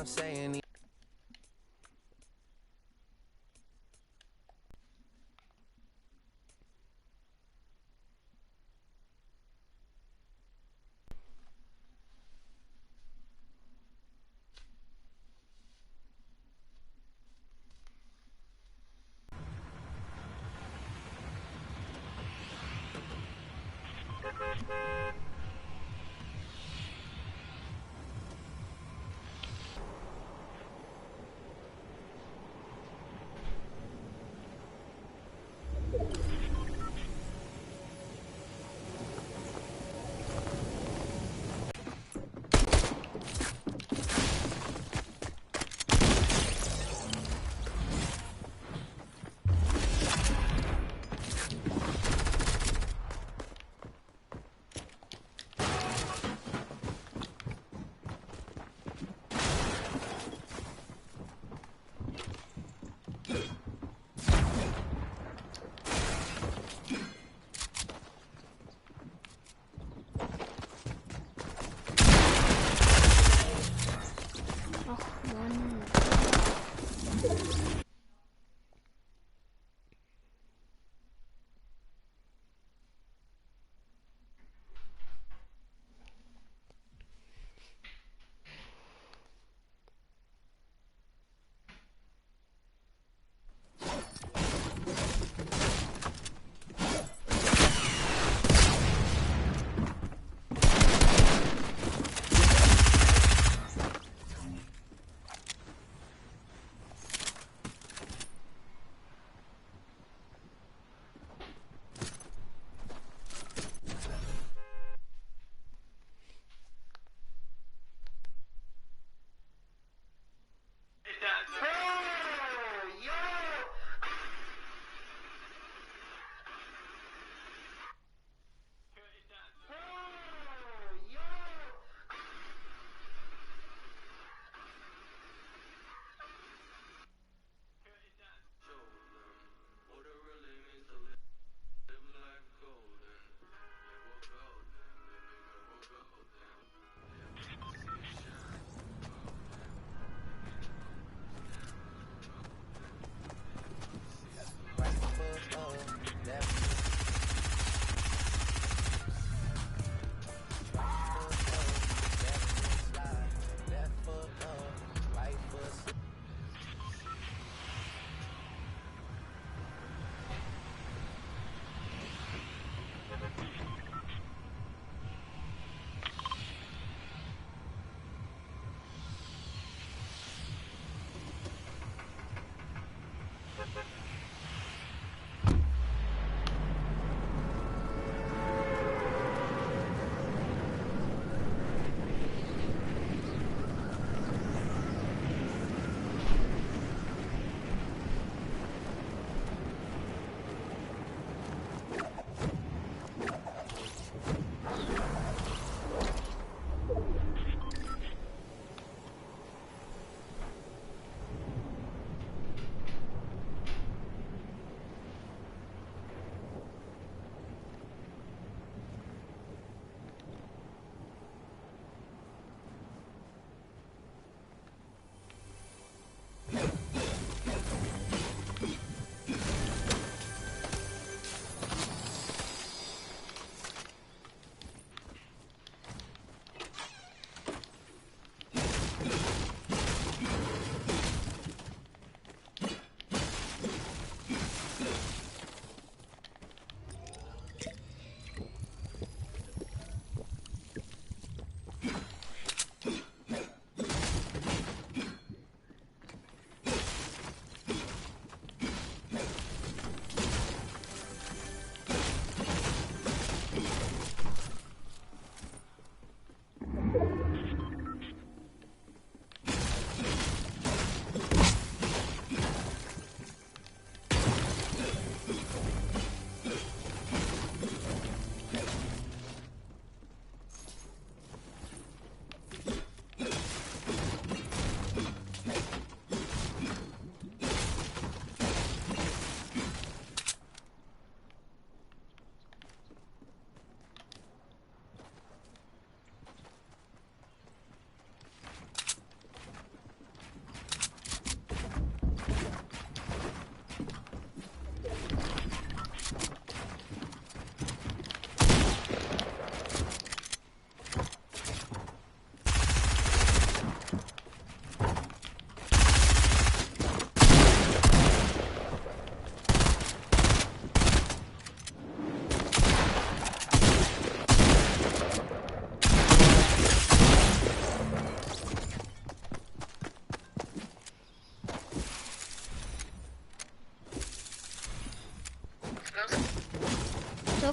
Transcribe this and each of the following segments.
I'm saying.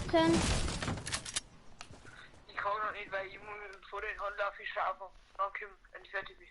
können. Ich kann noch nicht, weil ich muss vor den Anlauf ich einfach ankommen, wenn ich fertig bin.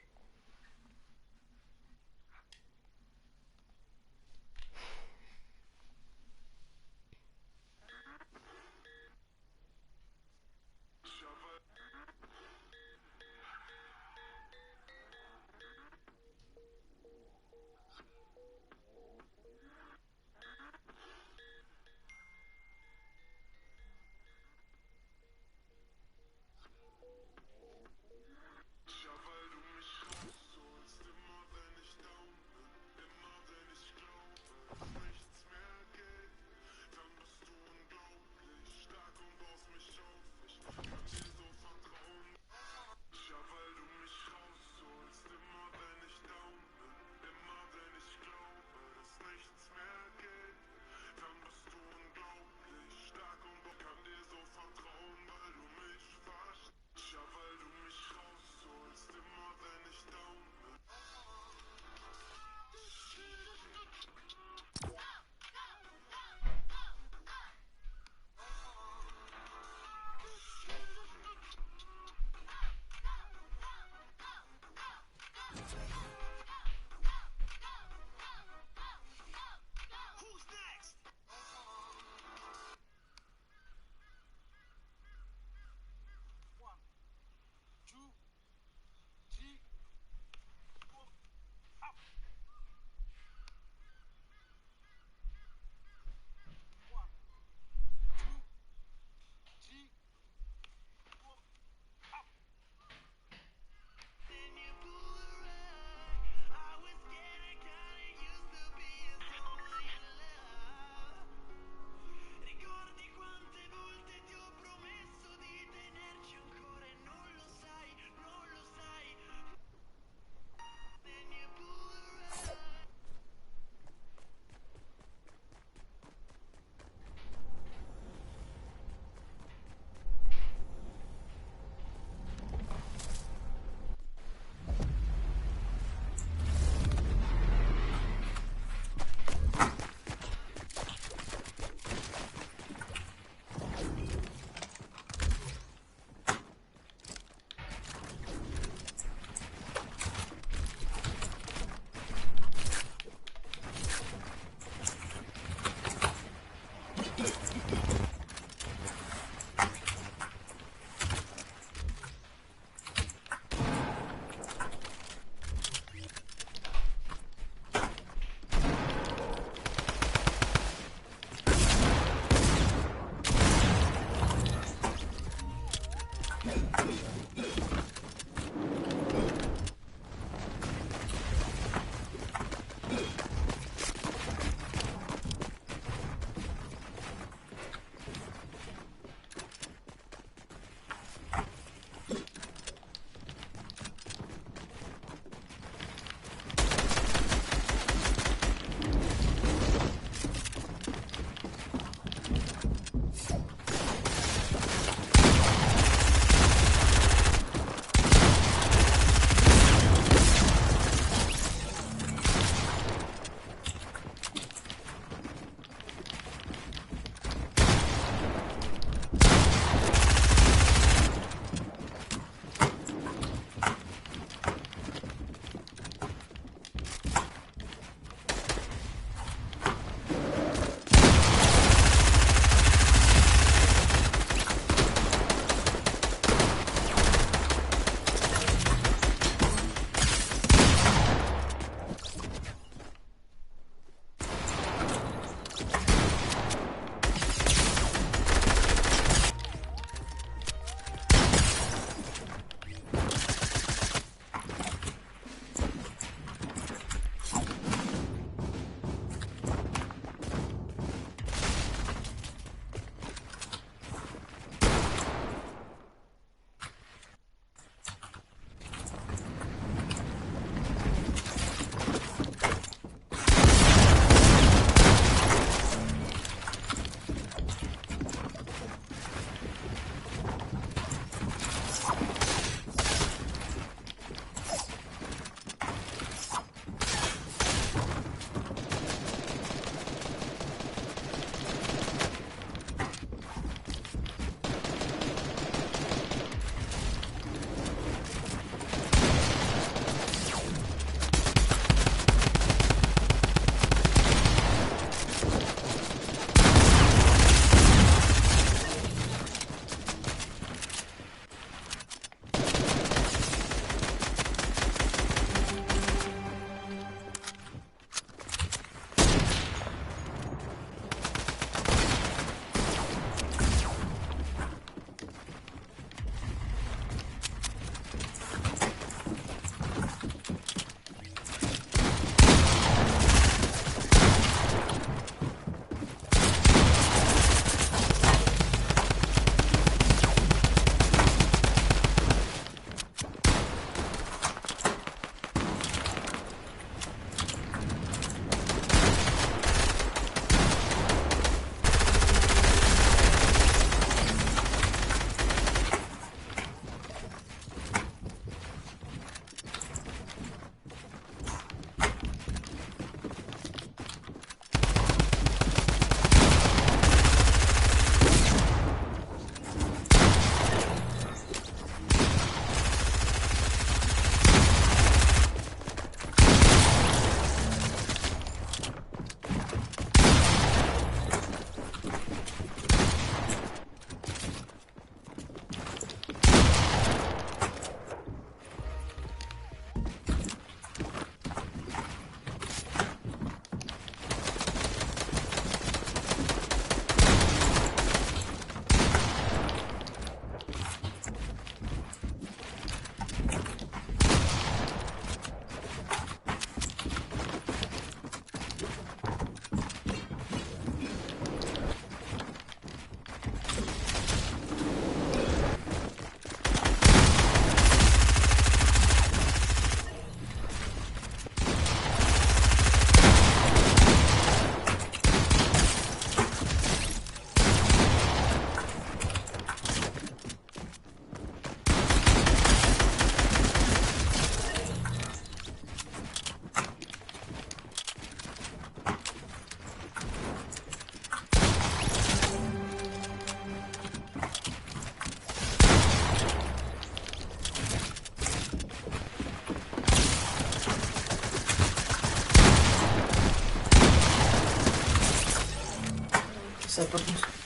Stai.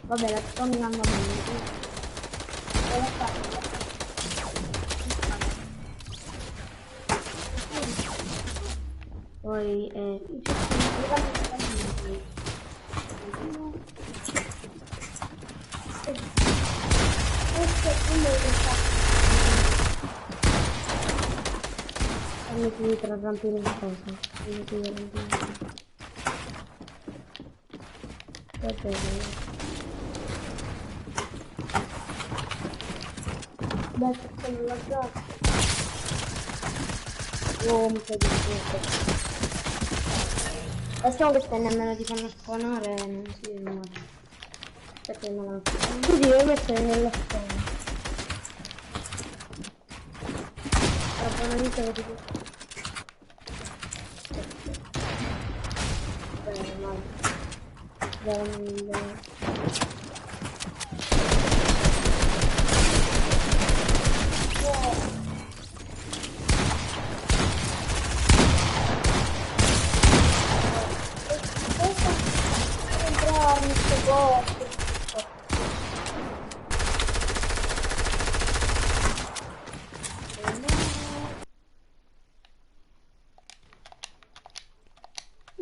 Vabbè, la sto andando bene. Poi fammi finire la rampina di cosa. Va bene. Beh, perché non la gioco. Oh, mi sei distrutto. Adesso queste nemmeno ti fanno spawnare, non si muore. Perché non la Tu ti devi mettere nella spawn. La buona vita che ti bene, male. Bene.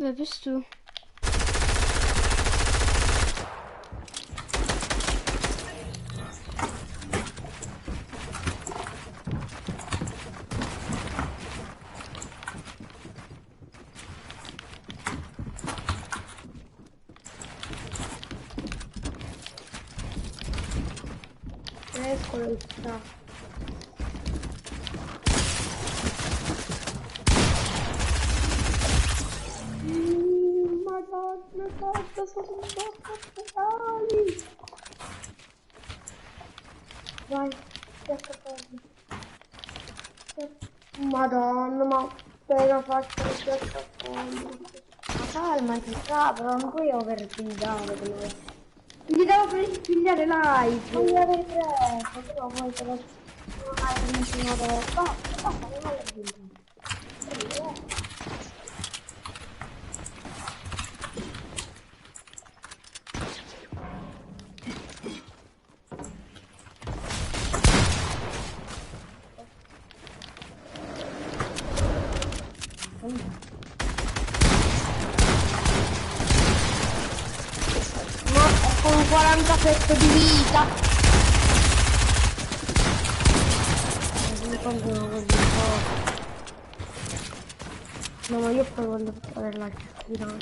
Wer bist du? Eccolo sta. Madonna, cosa sono morto. Vai, Madonna, ma appena fatto il piattaforma. Ma calma, ti sta, però non puoi overbuildare come... Gli devo pigliare live. Non l'avevi preso, però poi te lo... Non hai continuato... Basta, basta, non overbuildare. Ma con 47 di vita. Non continuo così forte. No, ma io poi voglio fare la cestina.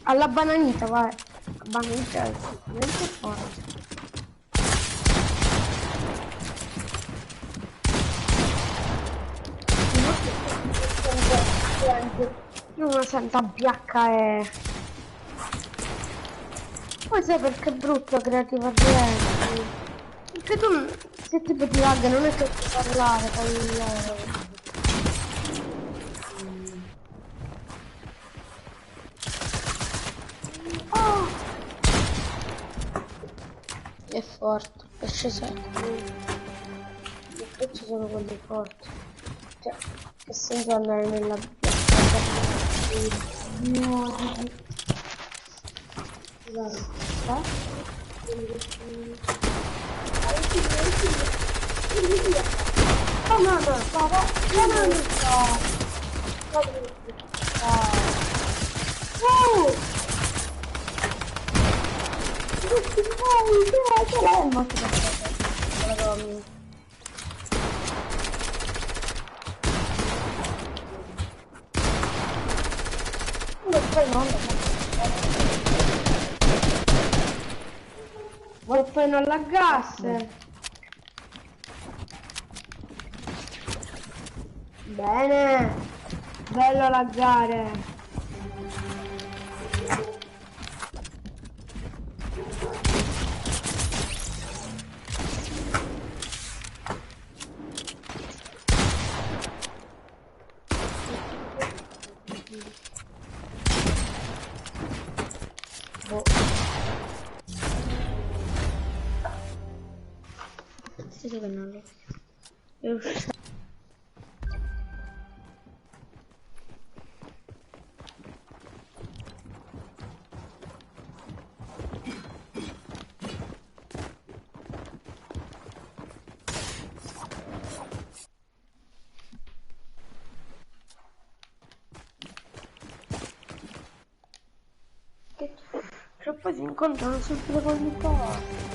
Alla bananita, vai. La bananita è veramente forte. Io non sento BHE. Poi sai perché è brutto creativa gente? Perché tu se tipo ti lagga non è che puoi parlare con loro. Oh! forte. Pesce secco. Perché ci sono quelli forti? Cioè, che senso andare nella No, guarda. Oh no, no, no, no, no. Oh! E poi non laggasse. Bene, bello laggare. Boh. Sì, che non lo voglio. Che poi si incontrano sempre con il po'.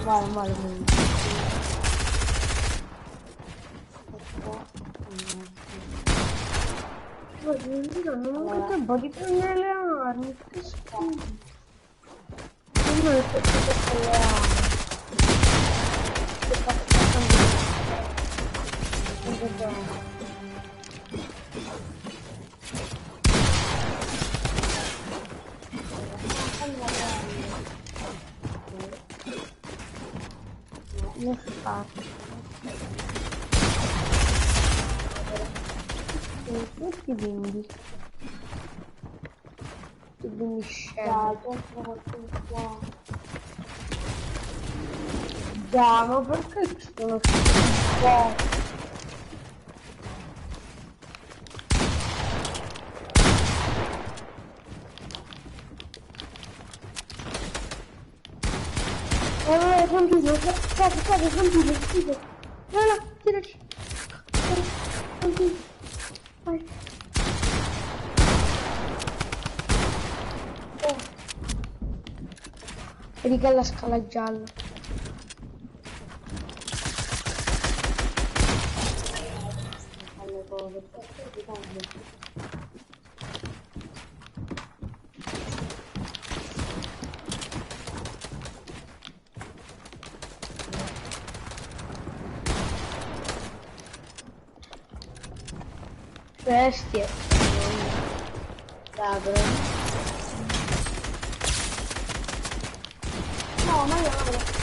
Vale, vale, vale. Non ho tempo di prendere le armi, che schifo. Io non ho fatto le armi. Che fatto non fatto. Tutti bimbi. Tutti bimbi scemi. Già, ma perché ci sono qua? Continua, continua, continua. No, no, tiraci. Continua. Vai. Oh. Vedi che è la scala gialla. Bestie. Ladro. No, ma io non lo so.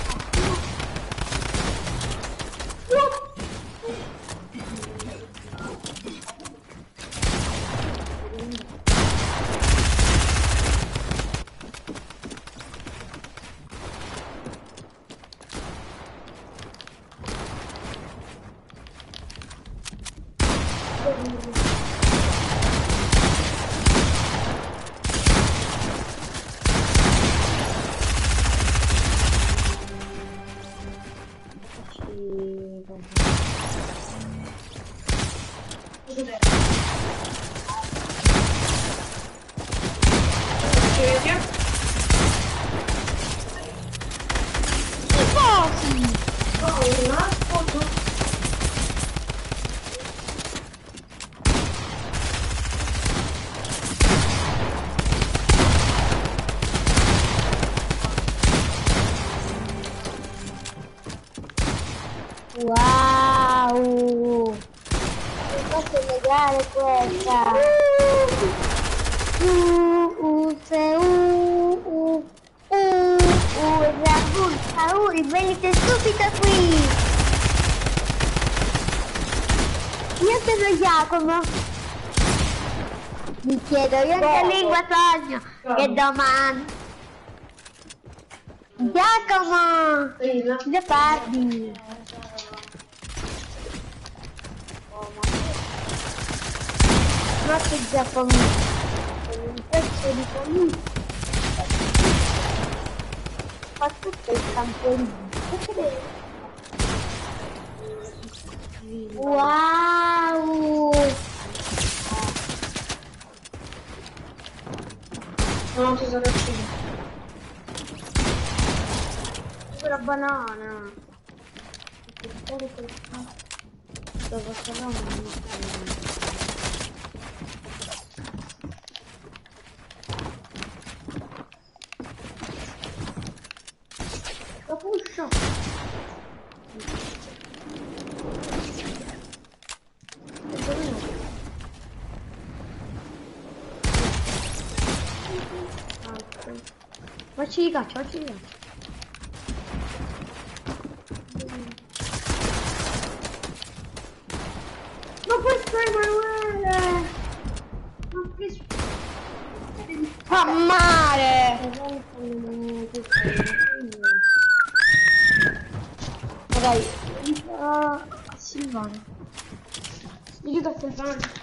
Wow! Non posso negare questa! Venite subito qui! Io sono Giacomo! Mi chiedo io in che lingua sogno, che domani. Giacomo! Cosa parli? Ma che Giacomo? Un pezzo di pomino. Fa tutto il trampolino. Wow! Non ti sono ucciso. La banana. La puscio. Ma ci caccia, ma ci caccia. Ma questo è Emanuele! Ma che spammare! Ma dai, a Silvano. Io aiuto a Silvano.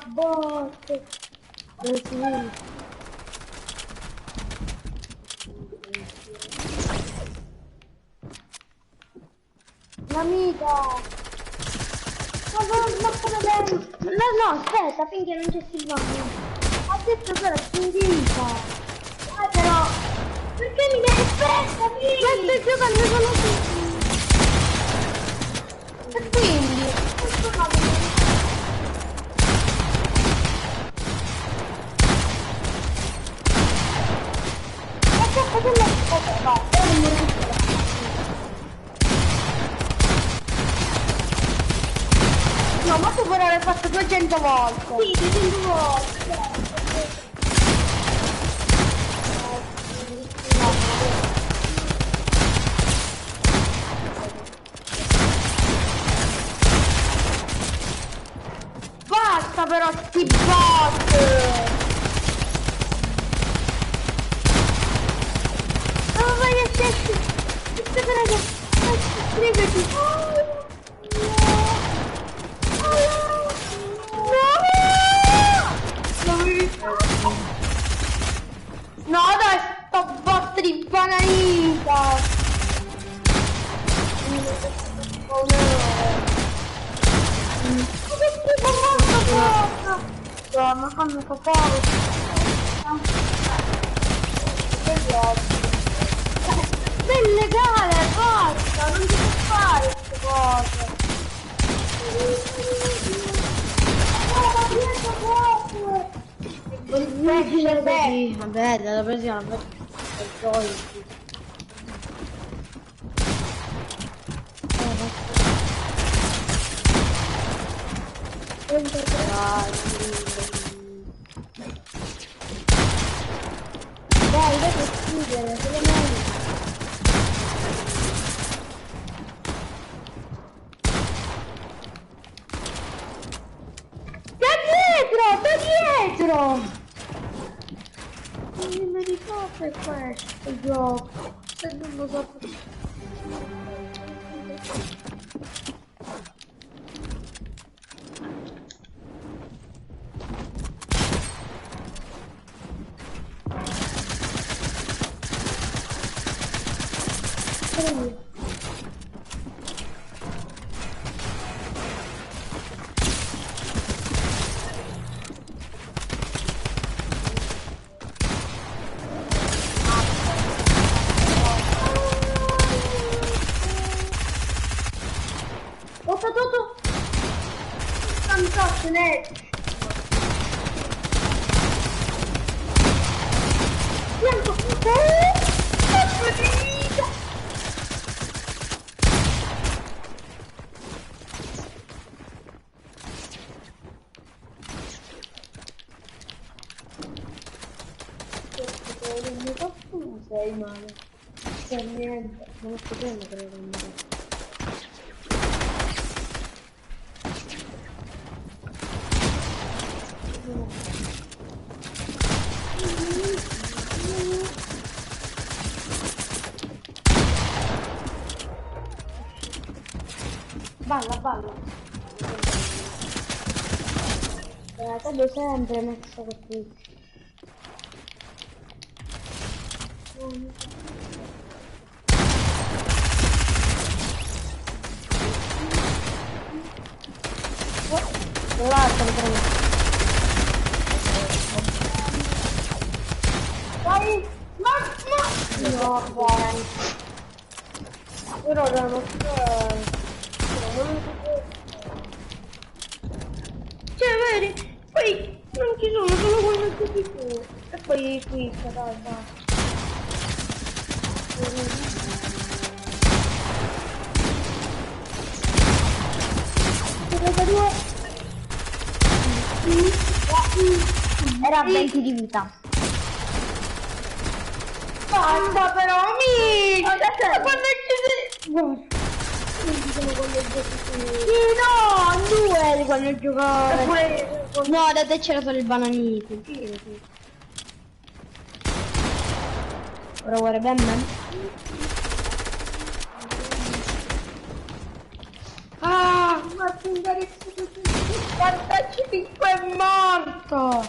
Botte. L'amica. Ma come bene? No, no, aspetta, finché non c'è Silvano. Ha detto che era spingita. Ah, però. Perché mi devi aspetta, mi? Ma stai giocando solo tu. E quindi? Questo no. No, ma tu però l'hai fatto 200 volte. Sì, 200 volte. Basta però sti bot! Oh, vai a scegliere! No, dai, sto botto di bananita! No, ma fanno cacare! È illegale, basta, non si può fare queste cose. Vabbè, dalla prossima la faccio il. 33. Dai, devo uccidere, se lo merito. Da dietro, da dietro! Non mi meritate questo gioco. Se non lo so. Otto, otto! 88, ne! Bianco! Oh! Vita! Non sei male. Per niente. Non lo sapevo che era male. Balla, balla. Te sempre messo così. L'altro prendo. Dai! Ma no! No, dai. Però la nostra... Cioè, vedi? Poi non ci sono, solo quando giochi tu. E poi qui, dai, basta. Era a 20 di vita. Basta però, mi! Ma quando ci sei... Guarda. Non ci sono quando giochi tu. Sì, no, due quando giocavo. Oppure... No, da te c'era solo il bananito. Sì. Ora vuole Batman? Ah, ma 55 è morto!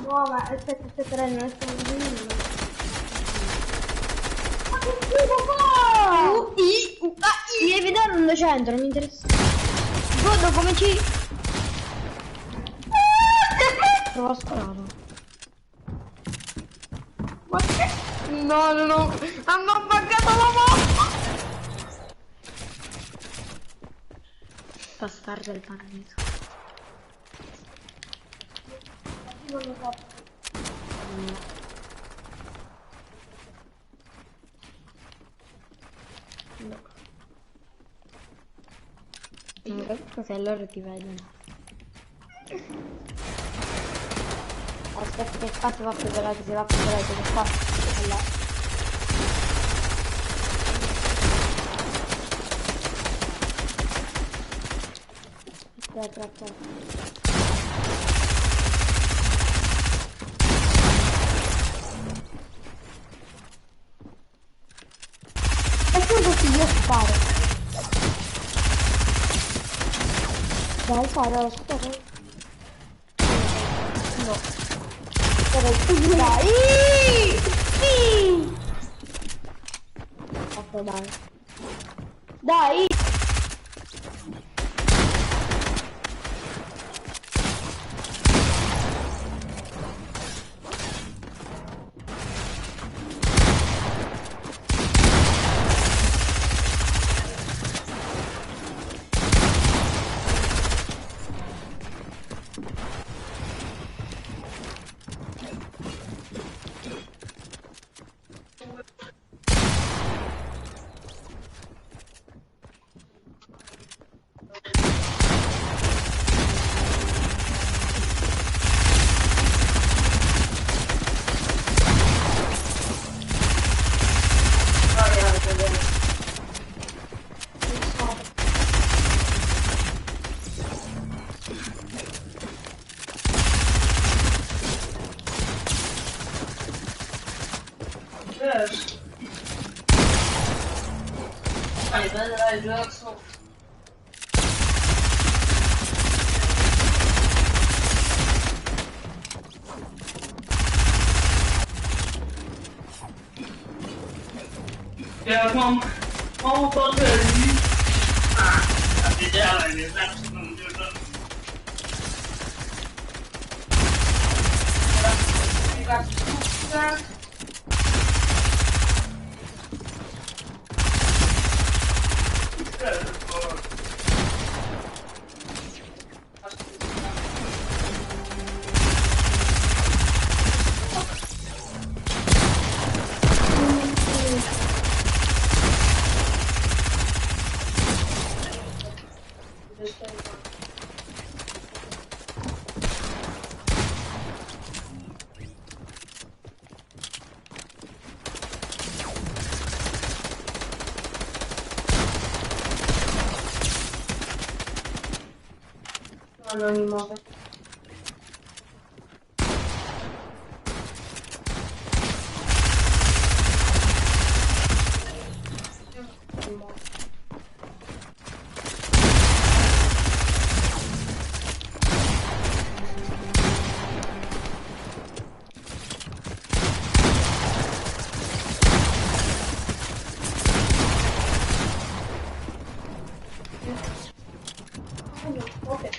No, ma aspetta, aspetta, non stiamo finendo. Ma che schifo fa? U, I, U, A, I. Mi devi dare un 200, non mi interessa. Godo come ci... Provo a sparare. Ma che? No, no, no, hanno buggato la mappa! Bastardo del paradiso. Non lo so. No. Non capisco se loro ti vedono. Aspetta che qua si va più veloce, si va più veloce, che qua. Là. Aspetta, aspetta. E tu così io sparo. Dai, sparo, sparo. No. Dai! Sì! Ok, dai. Dai! Bene, dai, gioca solo. Ja, kom. Oh, wat een. Ah, dat is ja, dat is Anonimowy. Okay.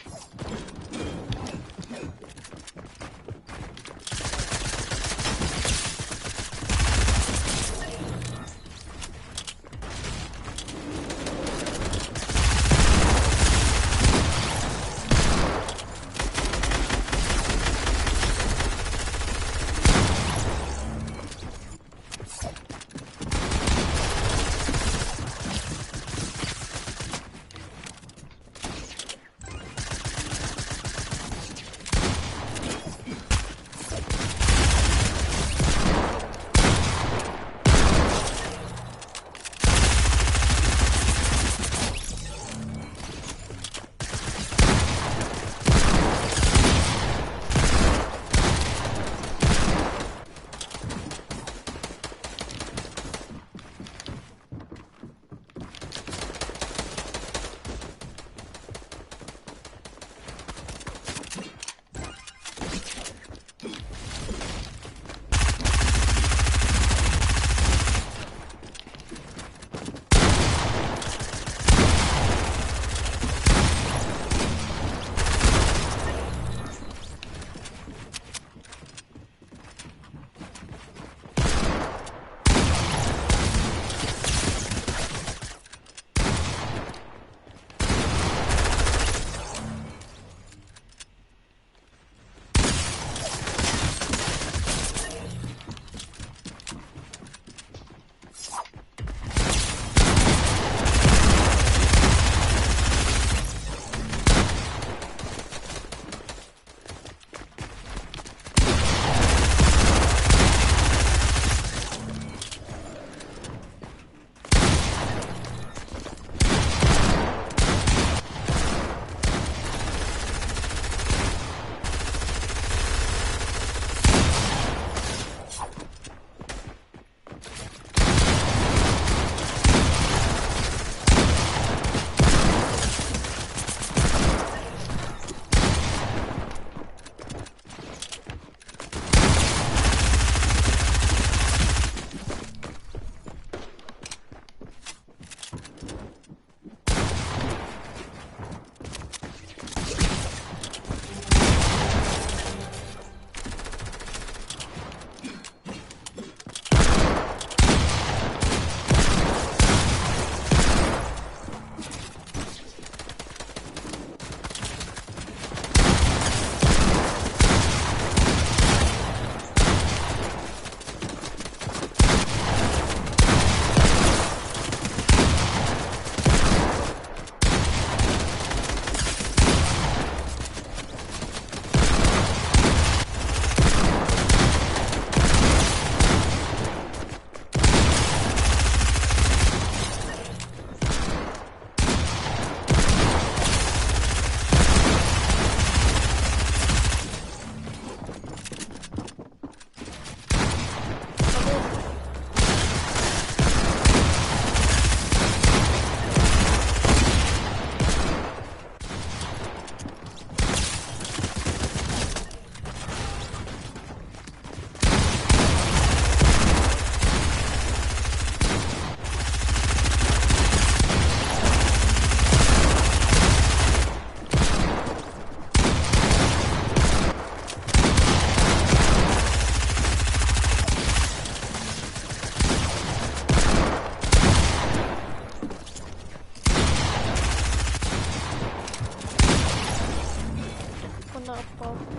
Pa, pa.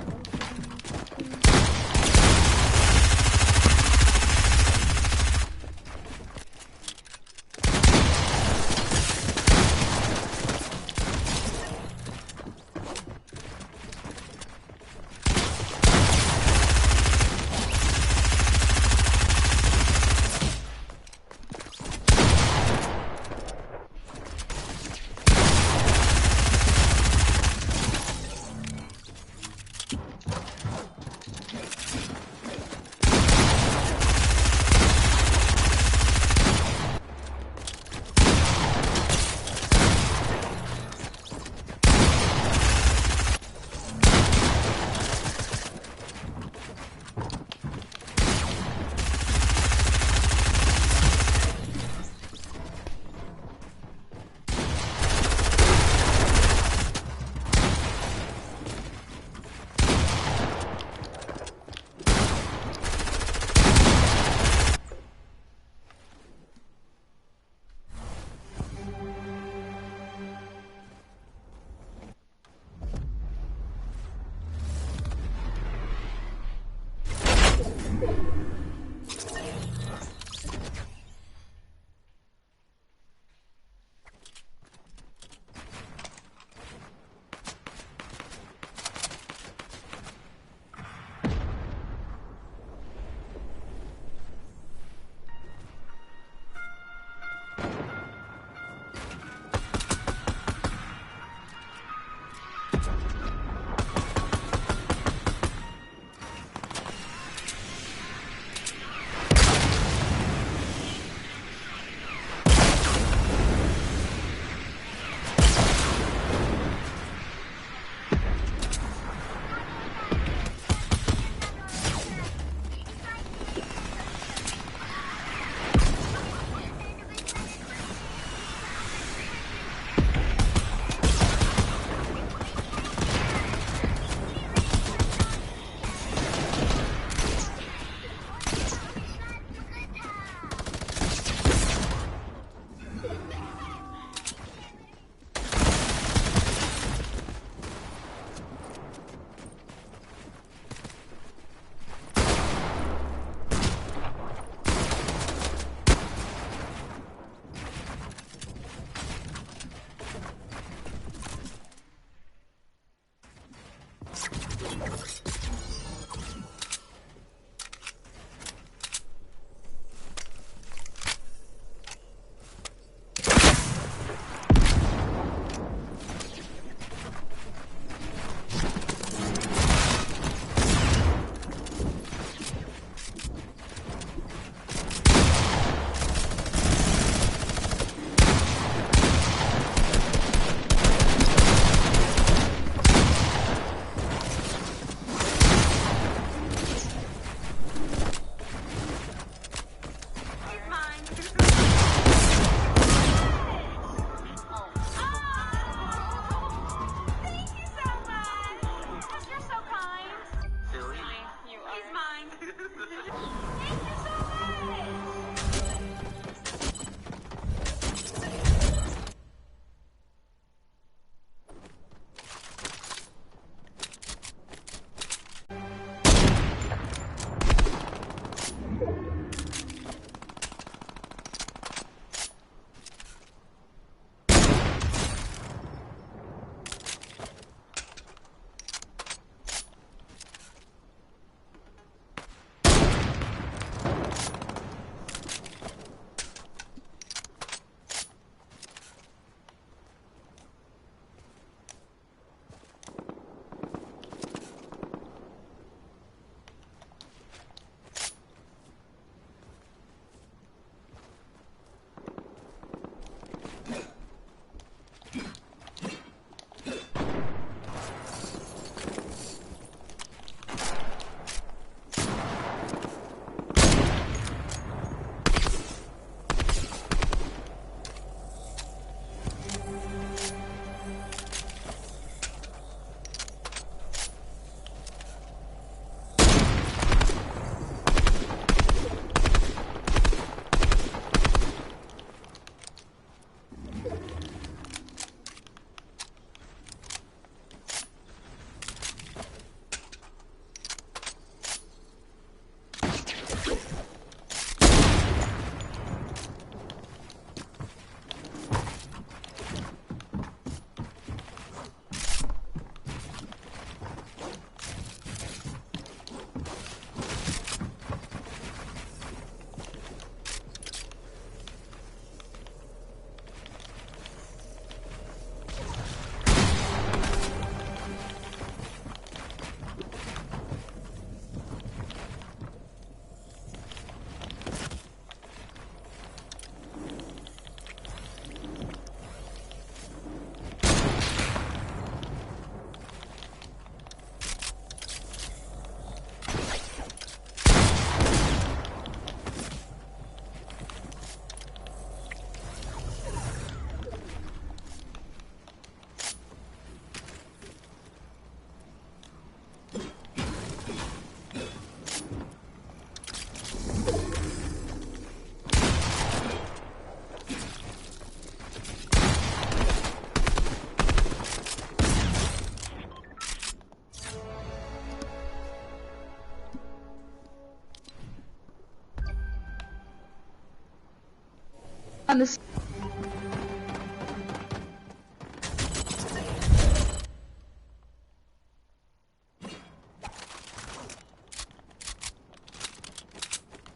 Mann ist.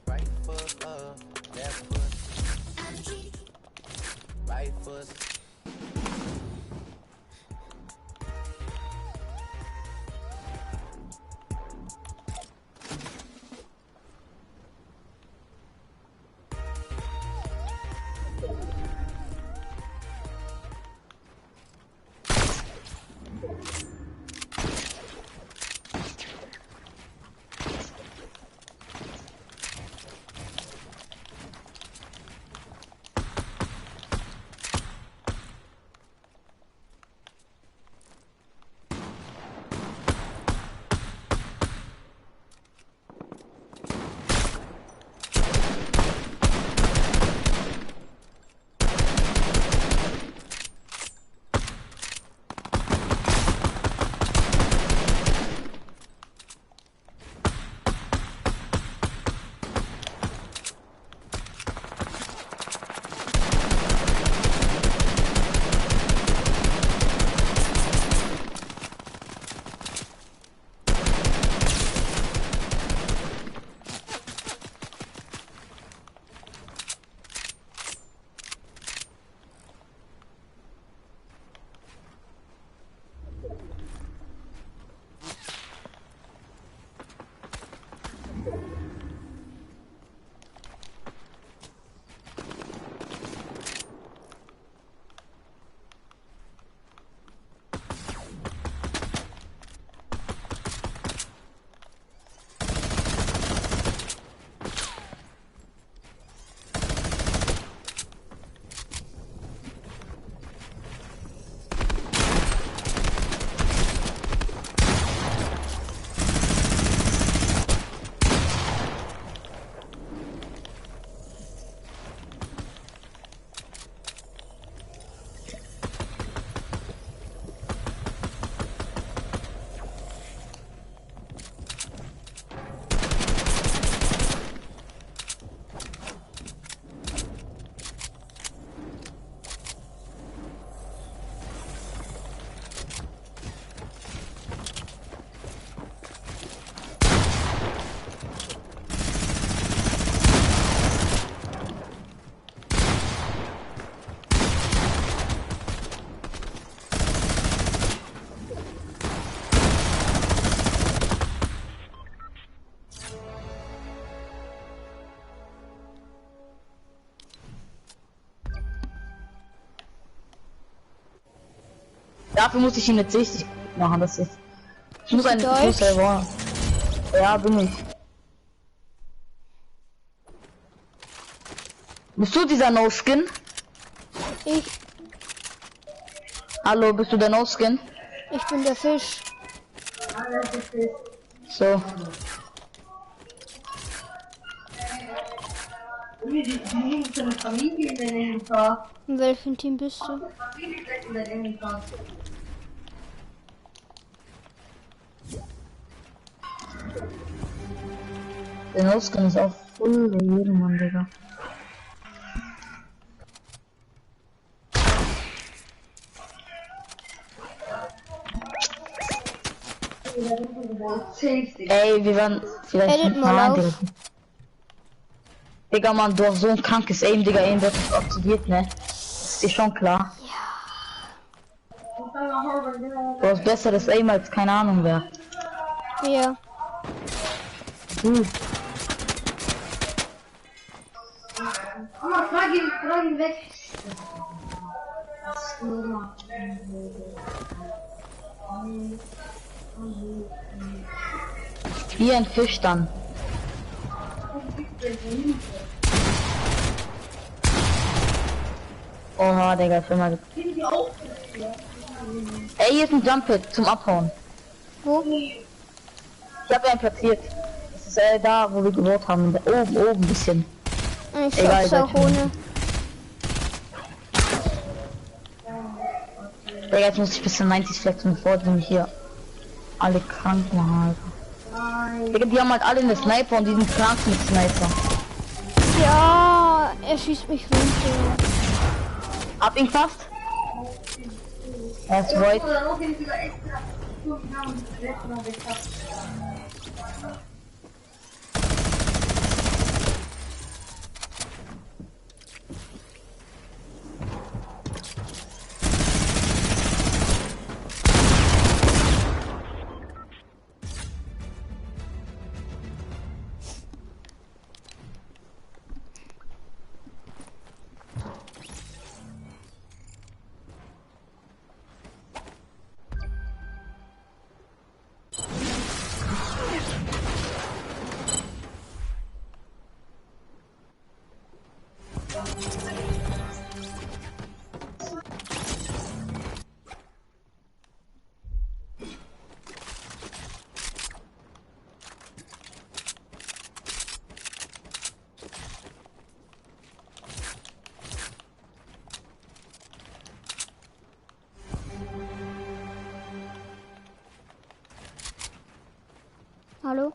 Right foot up, left foot. Right foot. Dafür muss ich ihn jetzt richtig gut machen, das ist. Ich muss einen Deutsch? Ja, bin ich. Bist du dieser No-Skin? Ich. Hallo, bist du der No-Skin? Ich bin der Fisch. So. In welchem Team bist du? Der No-Skin ist auch voll der Ehrenmann, Digga. Ey, wir werden vielleicht Edit mal auf. Digga, Mann, du hast so ein krankes Aim, Digga, Aim wird nicht aktiviert, ne? Das ist dir schon klar. Ja. Du hast besseres Aim als keine Ahnung wer. Ja. Gut. Frag ihn weg. Wie ein Fisch dann. Oha, Digga, ich bin mal. Ey, hier ist ein Jump Pit zum Abhauen. Wo? Ich habe einen platziert. Das ist da, wo wir gewohnt haben. Oben, oben ein bisschen. Ich Egal, hab's auch ohne. Digga, jetzt muss ich ein bisschen 90 flexen, bevor die mich hier alle krank machen, Alter. Digga, die haben halt alle eine Sniper und die sind krank mit Sniper. Ja, er schießt mich runter. Hab ihn fast. Er ist void. Hallo?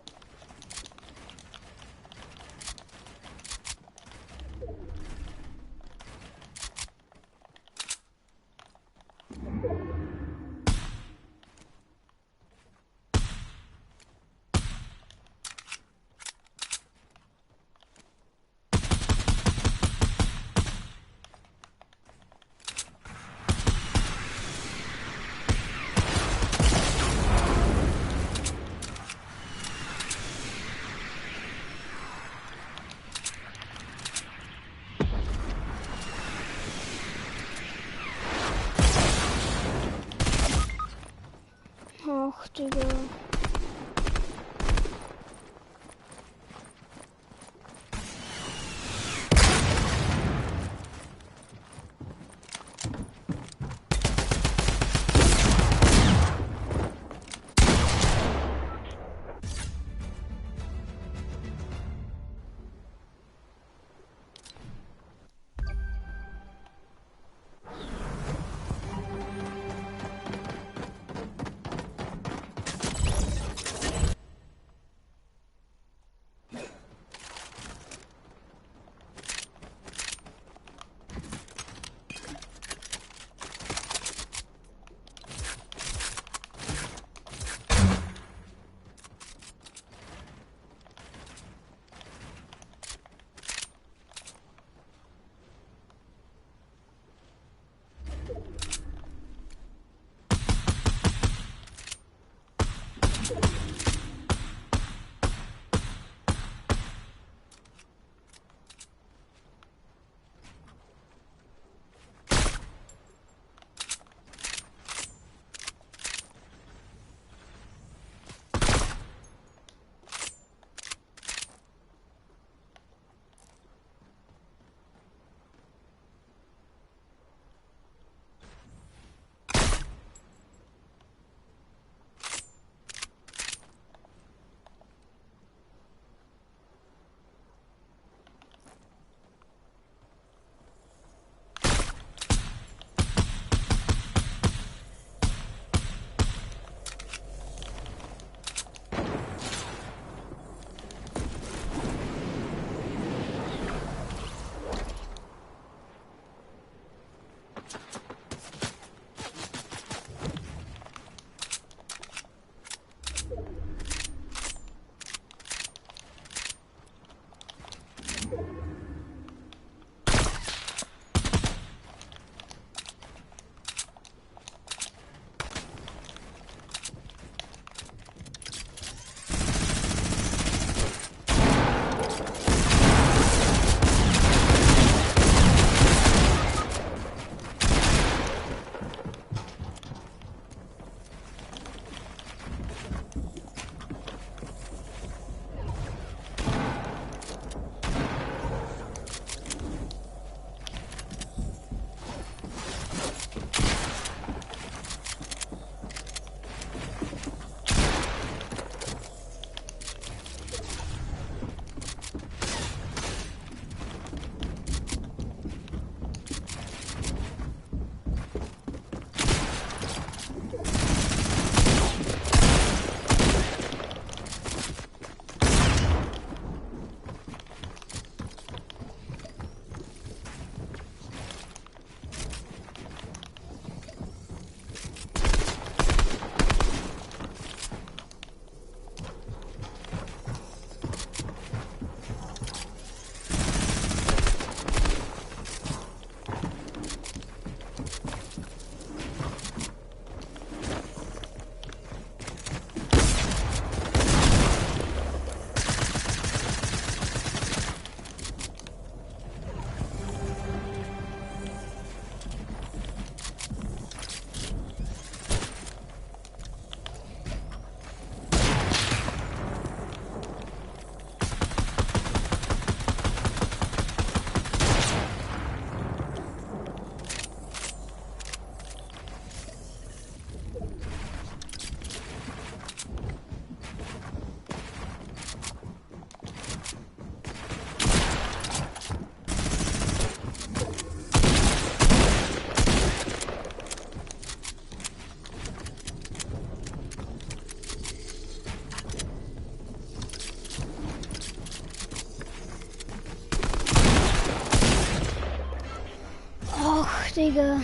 Digga.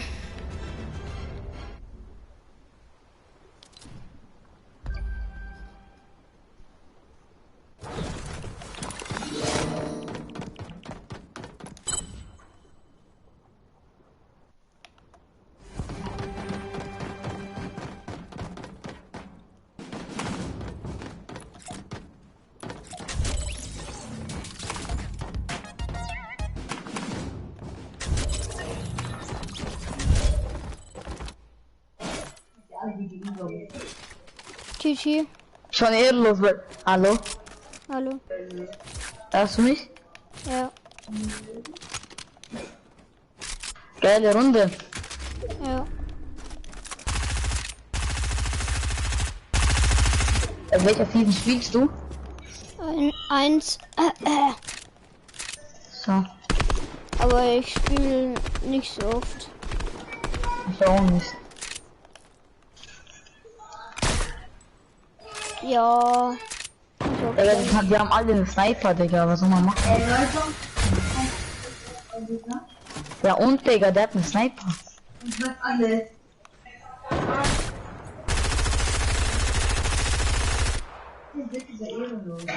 GG. Schon ehrenlos, weil. Hallo? Hallo. Hörst du mich? Ja. Geile Runde. Ja. In welcher Season spielst du? Eins. So. Aber ich spiele nicht so oft. Ich auch nicht. Ja. Ja, die haben alle einen Sniper, Digga. Was soll man machen? Ja und, Digga, der hat einen Sniper. Alle.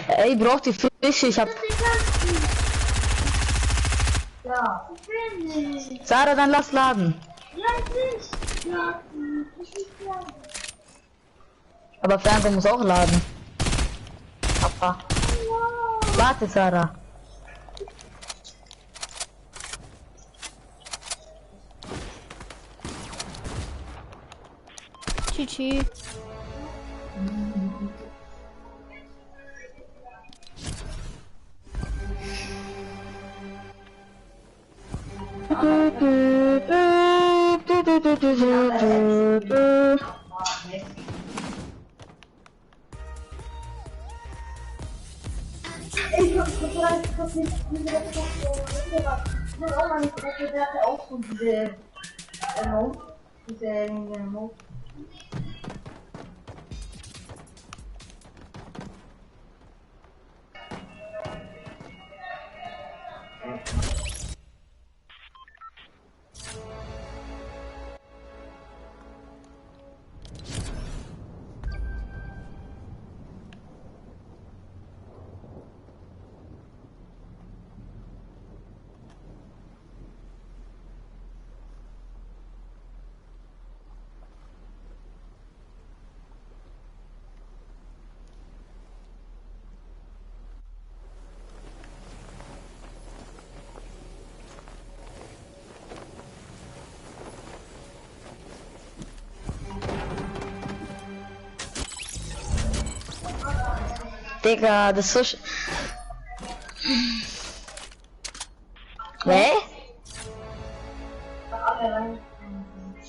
Ey, braucht die Fische, ich hab... Ja. Sarah, dann lass laden. Aber Fernseher muss auch laden. Papa. Warte, Sarah. GG. Digga, das ist so. Hä?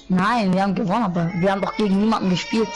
Nein, wir haben gewonnen, aber wir haben doch gegen niemanden gespielt.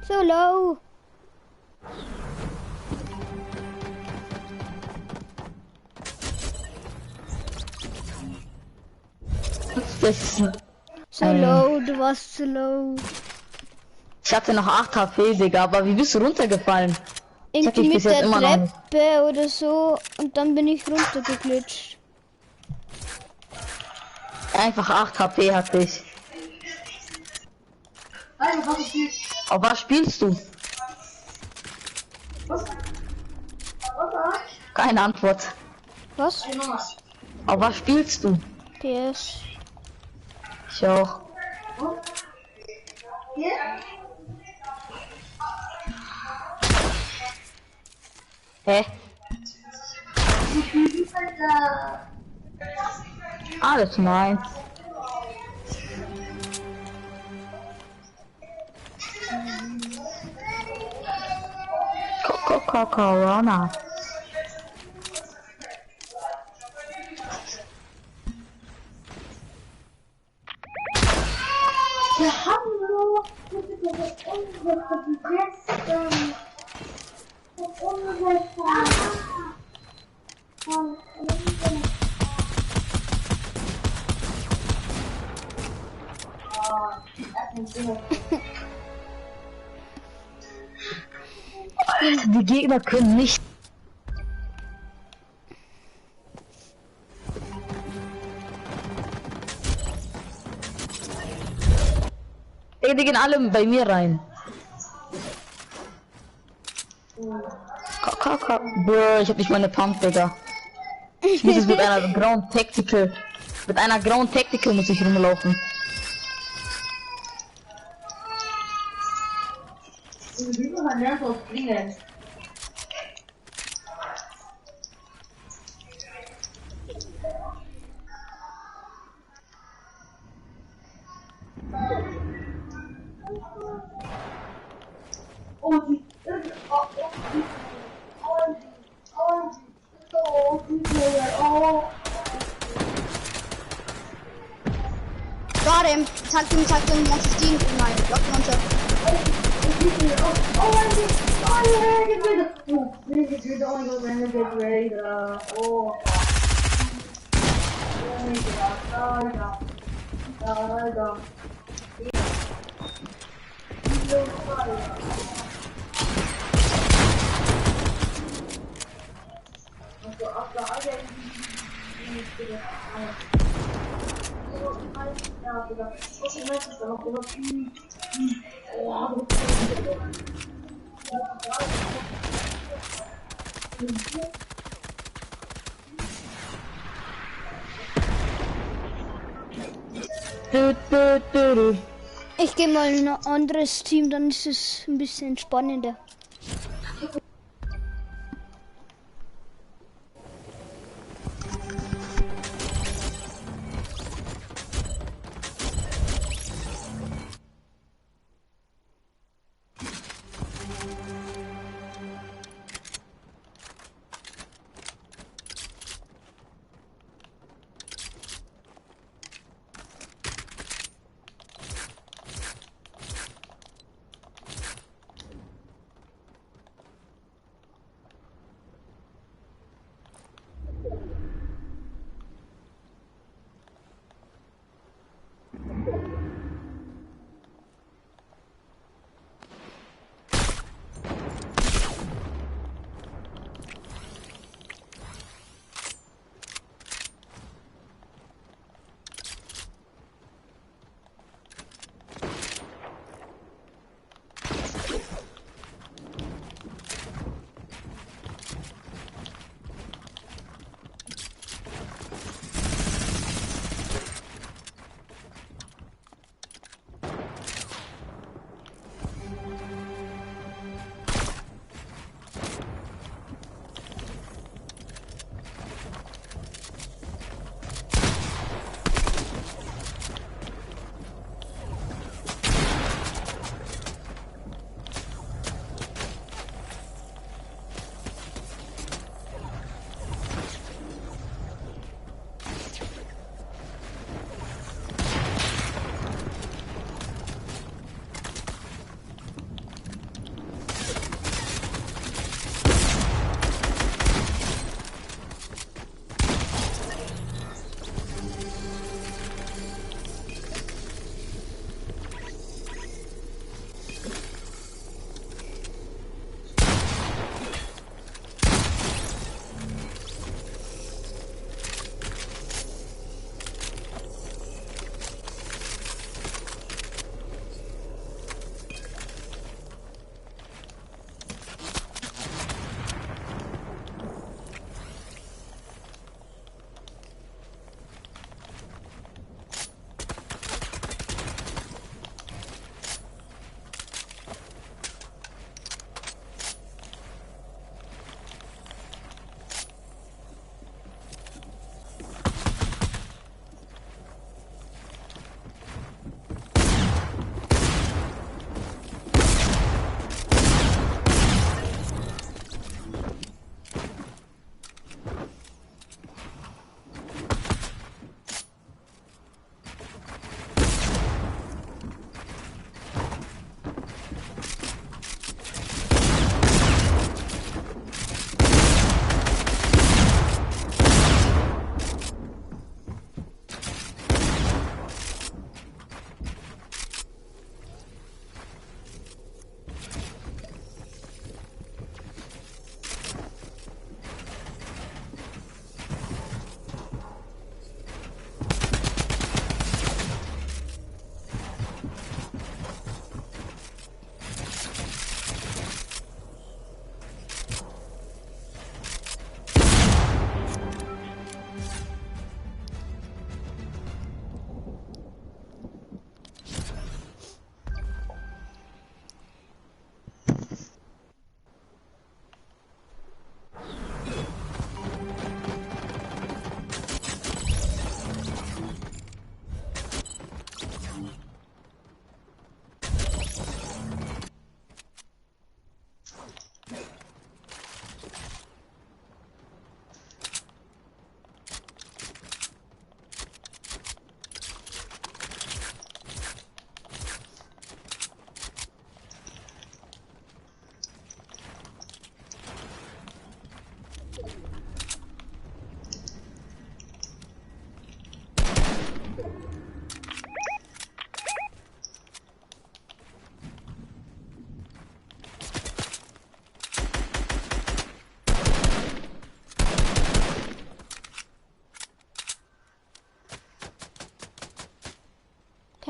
So low. Das, So low, du warst zu low. Ich hatte noch 8 HP, Digga, aber wie bist du runtergefallen? Irgendwie ich bis mit jetzt der immer noch nicht. Treppe oder so und dann bin ich runtergeglitscht. Einfach 8 HP hatte ich. Auf was spielst du? Keine Antwort. Was? Auf was spielst du? PS. Ich auch. Hä? Alles meins. Corona. Wir haben so Die Gegner können nicht. Digga, die gehen alle bei mir rein. Bro, ich hab nicht meine Pump, Digga. Ich muss jetzt mit einer Ground Tactical. Mit einer Ground Tactical muss ich rumlaufen. Got him. Tagged him, 115 with my rocket launcher. Ich gehe mal in ein anderes Team, dann ist es ein bisschen spannender.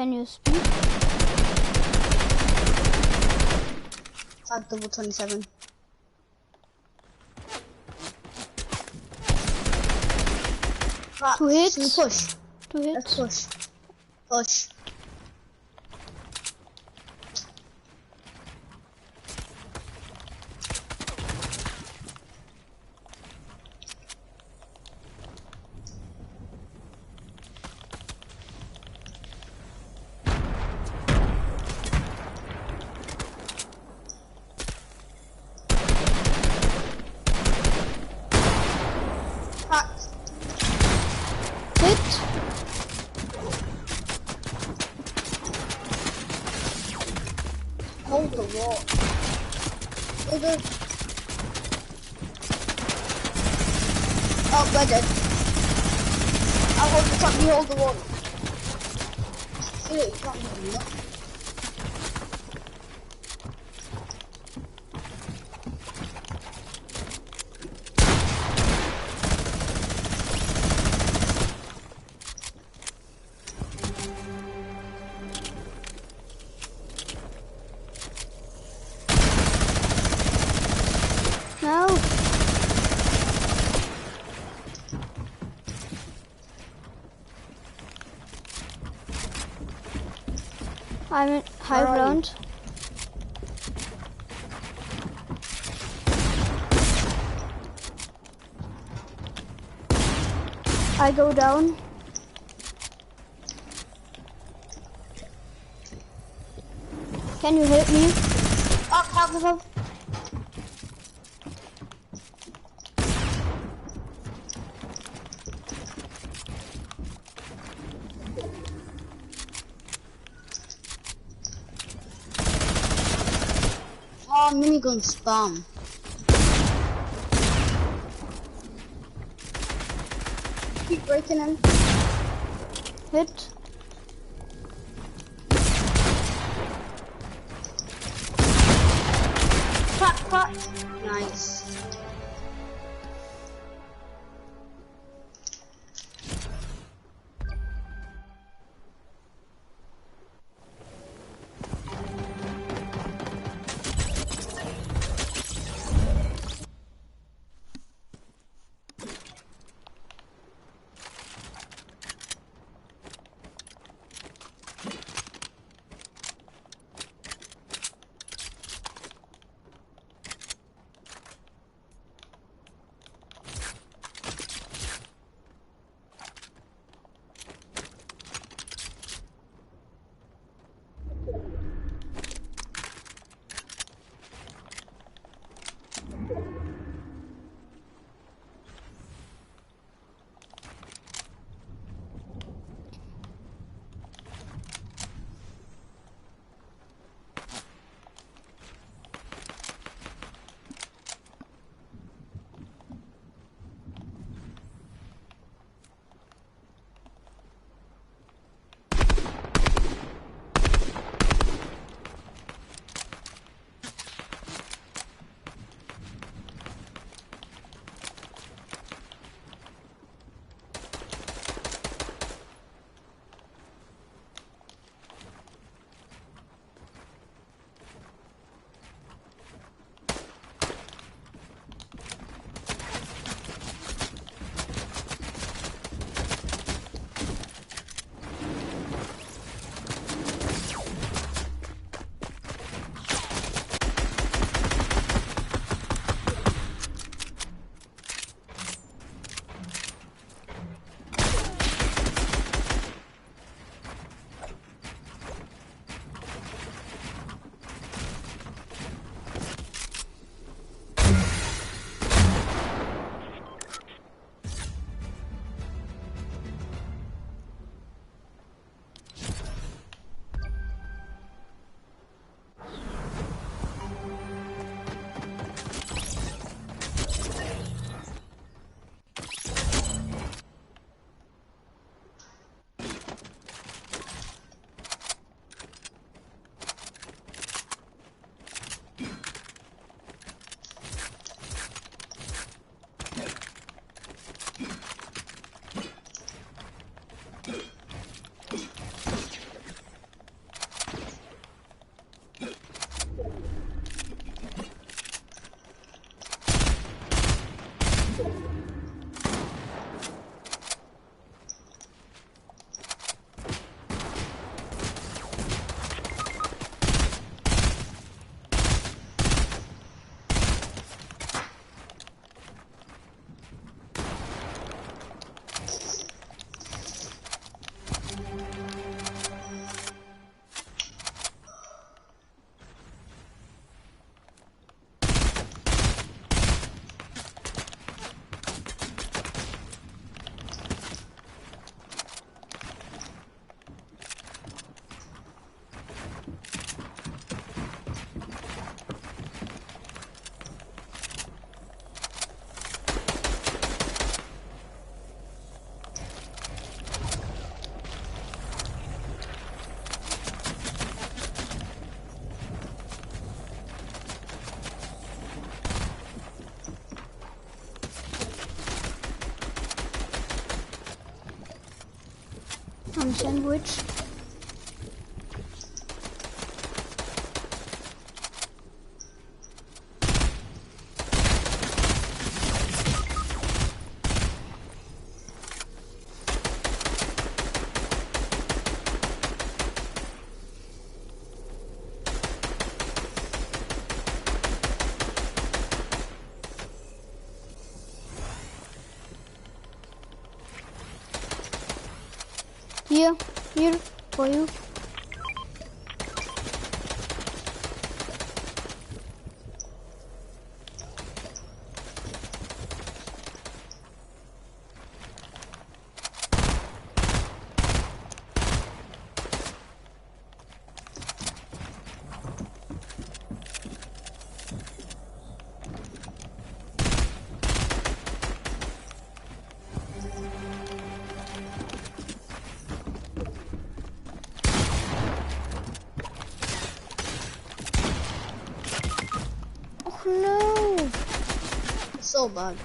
Can you speak? 5 double 27. Right, 2 hits. Should we push? 2 hits. Let's push. Push. Hit. Hold the wall. Go. Oh, we're dead. I'll hold the top, you hold the wall. See, you can't hold me up. No. I'm in high ground. I go down. Can you hit me? Up, up, up. Oh, minigun spam. Keep breaking in. Hit. Crack, crack. Nice. I'm sandwich. Here, here for you. Oh no! So bad.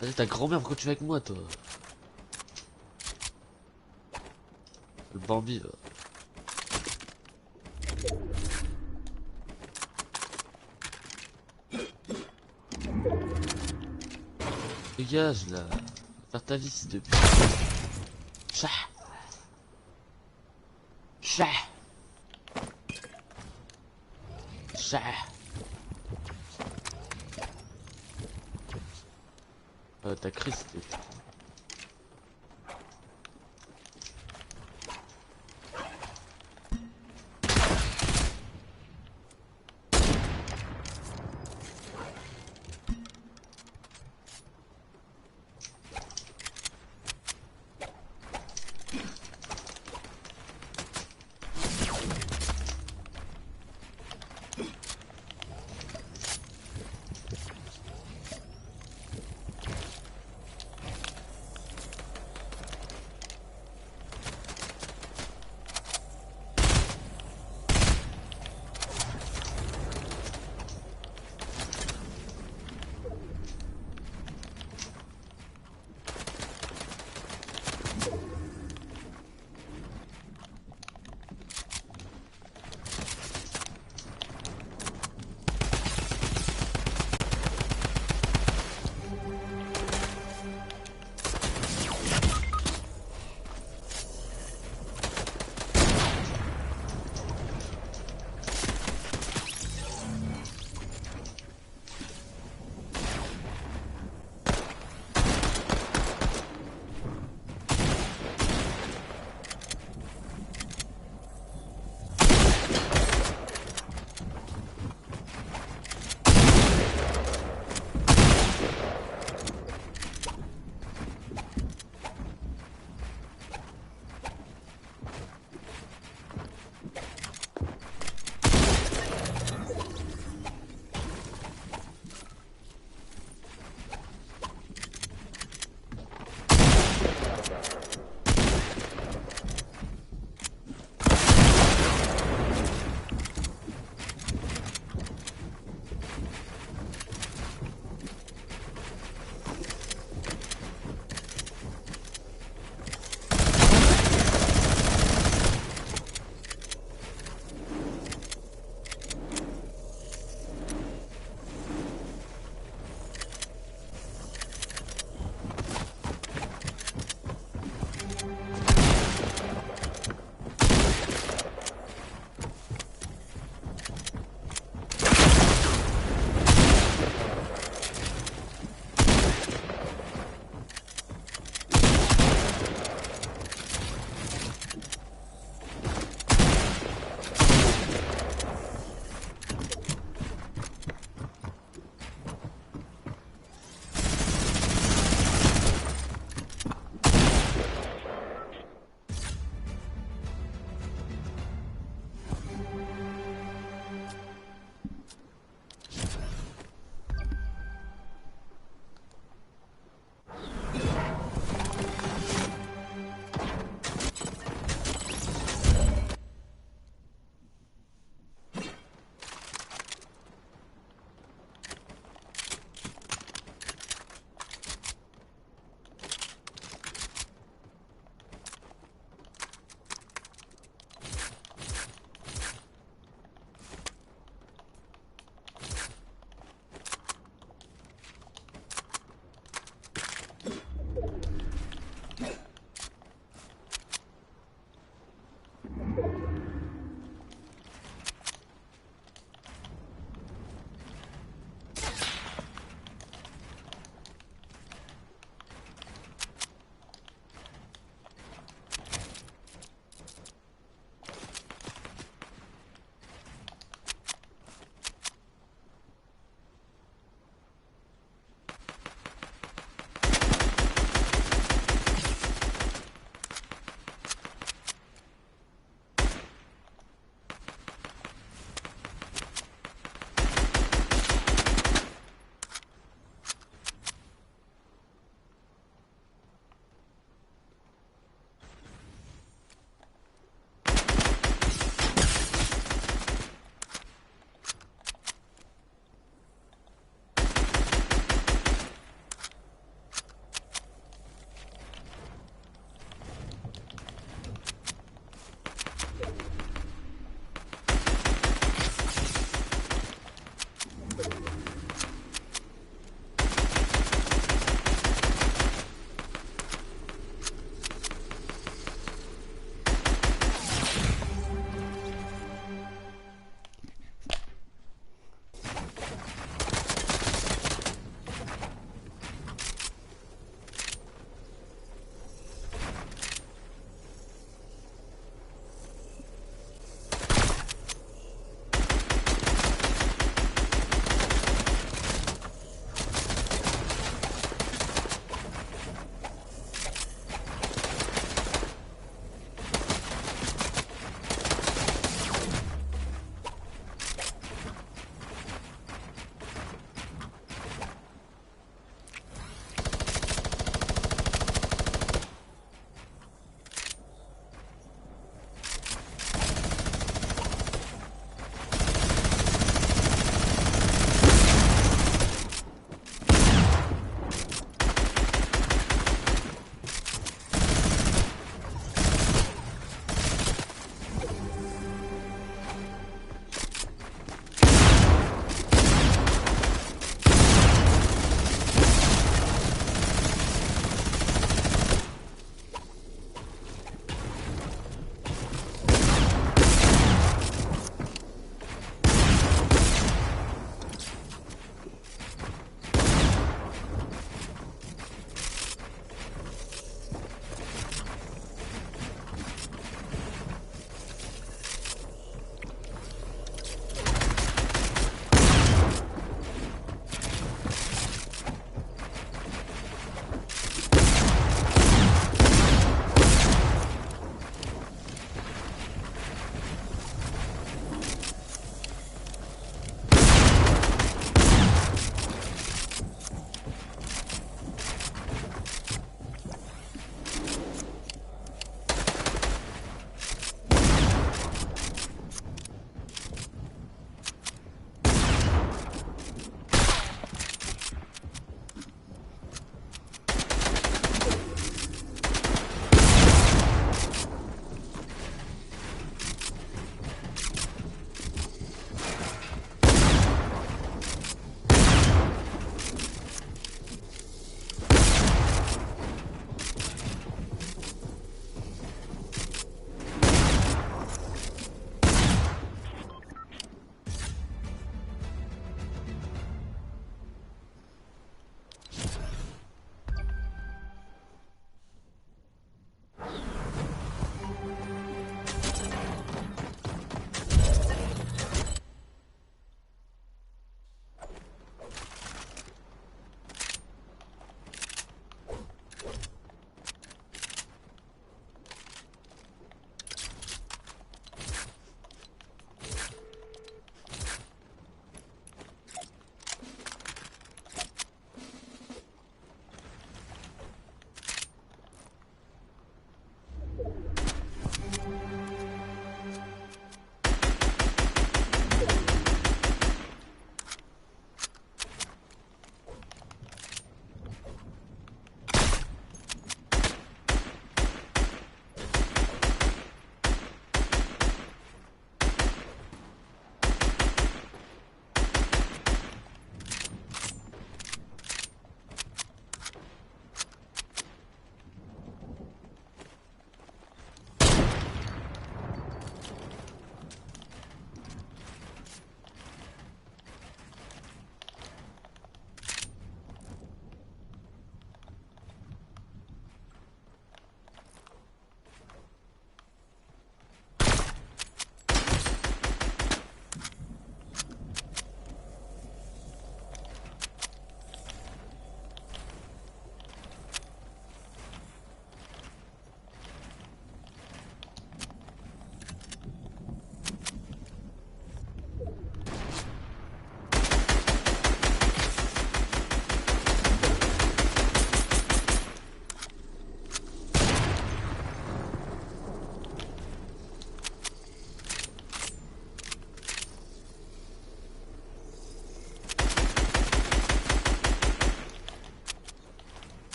Vas-y, ta grand-mère, pourquoi tu vas avec moi, toi? Le Bambi, là. Dégage, là. Faire ta vie, depuis. Chat. Chat. Chat. T'as Chris,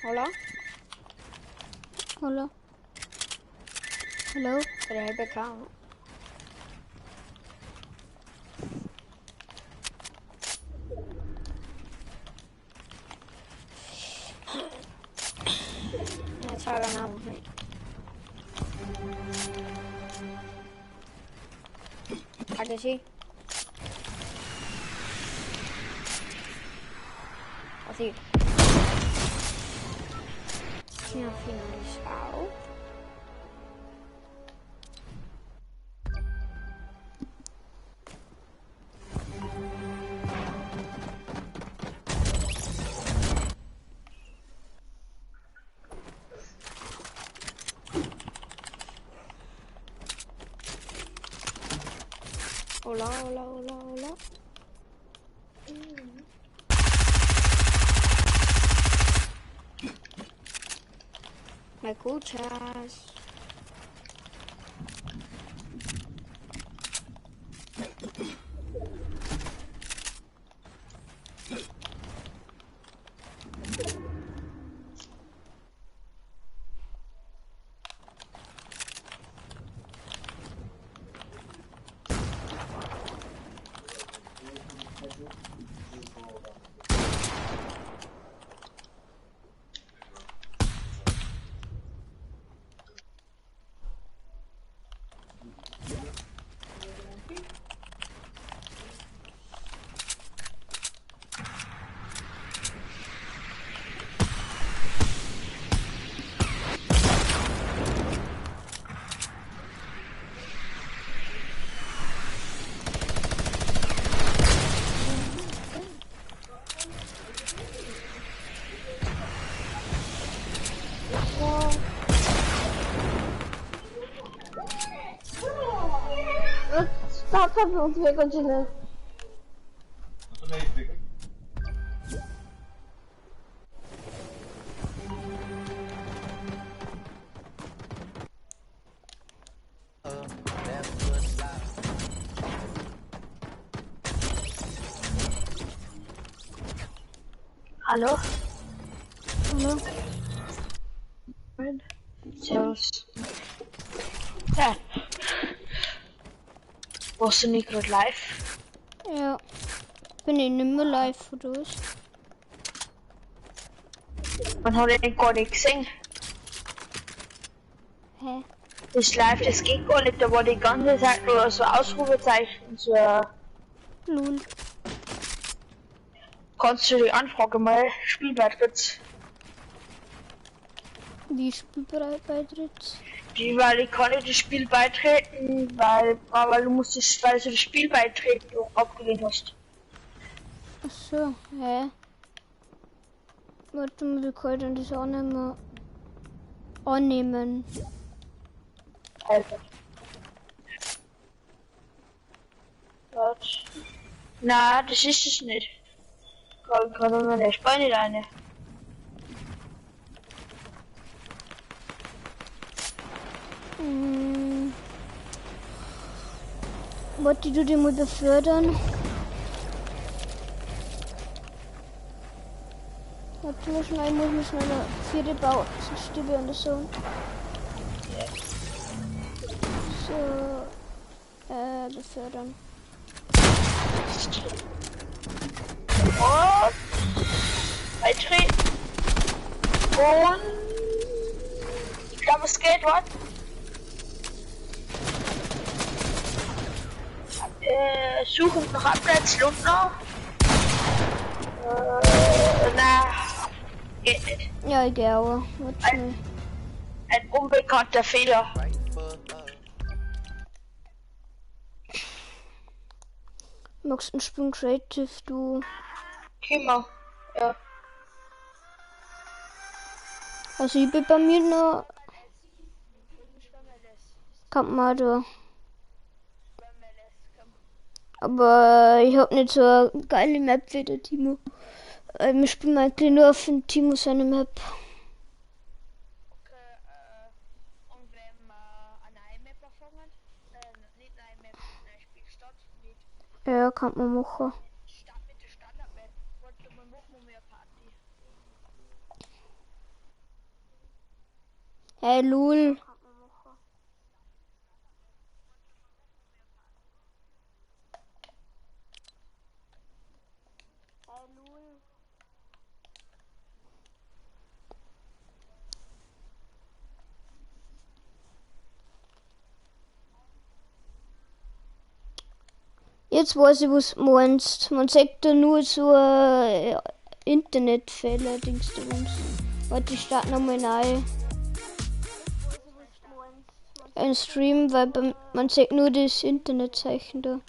Hola. Hola. Hello. Rebecca. Jeg tager den her. ¿A que sí? Así. Se ha finalizado. Hola, hola, hola, hola. ¿Me escuchas? Tata był 2 godziny. No to miałeś 2 godziny. Left foot slide. Hallo? Hallo? Servus. Ja. Warst du nicht gerade live? Ja. Bin ich nicht mehr live, oder was? Man hat ihn gar nicht gesehen. Hä? Das live, das geht gar nicht, da war die ganze Zeit nur so Ausrufezeichen, so. Lul. Kannst du die Anfrage mal Spielbeitritt? Wie Spielbeitritt? Die, weil ich kann nicht das Spiel beitreten, weil du musst das, weil du das Spiel beitreten abgelehnt hast. Ach so, hä? Warte mal, wie kann ich denn das auch nicht mehr annehmen? Alter. Warte. Na, das ist es nicht. Kann man nicht nicht eine. Wollte du die mal befördern? Warte mal schnell, ich muss mir schnell eine vierte bauen, sonst stirb ich an der Zone. So, befördern. Und beitreten. Und ich glaube, es geht, was? Suchen nach Updates, Lundner. Na, geht nicht. Ja, ich gehe auch. Ein unbekannter Fehler. Magst du spielen Creative, du? Immer, ja. Also ich bin bei mir noch... Kommt mal da. Aber ich hab nicht so eine geile Map wie der Timo. Wir spielen eigentlich nur auf den Timo seine Map. Okay, und wenn wir eine neue Map anfangen? Nicht neue Map, neue Spielstadt, nicht. Ja, kann man machen. Start mit der Standard-Map. Warte mal, machen wir mehr Party. Hey, lul. Jetzt weiß ich, was du meinst. Man sagt da nur so Internetfehler, Dings da uns. Warte, ich starte nochmal neu. Ein Stream, weil man sieht nur das Internetzeichen da.